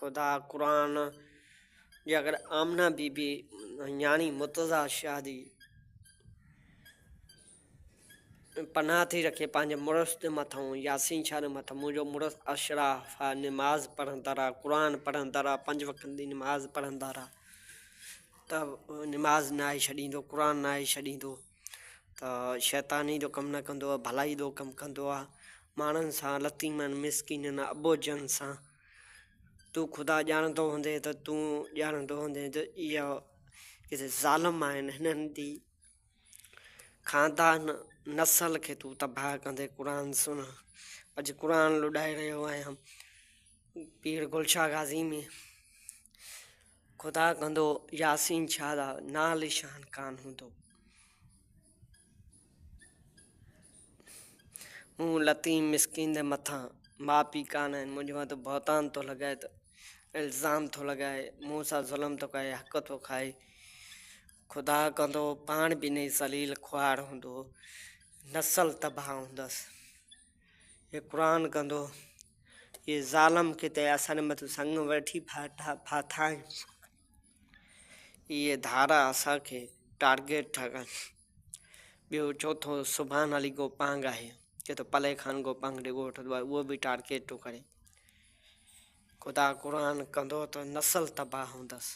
خدا قرآن جي اگر آمنه بي بي نياڻي مرتضيٰ شاهه جي پناهه ٿي رکي پنهنجي مڙس جي مٿان ياسين شاهه جي مٿان منهنجو مڙس اشراف آ نماز پڙهندڙ آ قرآن پڙهندڙ آ پنج وقت جي نماز پڙهندڙ آ ته نماز ناهي ڇڏيندو قرآن ناهي ڇڏيندو ته شيطاني جو ڪم نه ڪندو آ ڀلائي جو ڪم ڪندو آ ماڻهن سان لتيمن مسڪينن اٻوجهن سان تون خدا ڄاڻندو هوندين ته تون ڄاڻندو هوندين ته اها ڪٿي ظالم آهن هنن جي خاندان نسل کي تون تباهه ڪندين قرآن سڻ اڄ قرآن لڏائي رهيو آهيان پير گل شاهه غازي ۾ خدا ڪندو ياسين شاهه دا نالشان ڪان هوندو. مون لطيم مسڪين جي مٿان ماء پيء ڪانه آهن منهنجي مٿان بهتان ٿو لڳائي ته الزام ٿو لڳائي مون سان ظلم ٿو ڪري حق ٿو کائي خدا ڪندو پاڻ به انهي ذليل خوار هوندو نسل تباهه هوندس هي قرآن ڪندو هي ظالم ڪٿي اسان جي مٿان سڱ وٺي ڦاٿا آهن اهي ڌارا اسان کي ٽارگيٽ ٿا ڪن. ٻيو چوٿون سبحان علي گوپانگ آهي جتي پلي خان گوپانگ جو ڳوٺ آهي اهو به ٽارگيٽ ٿو ڪري. خدا قرآن ڪندو ته نسل تباهه هوندس.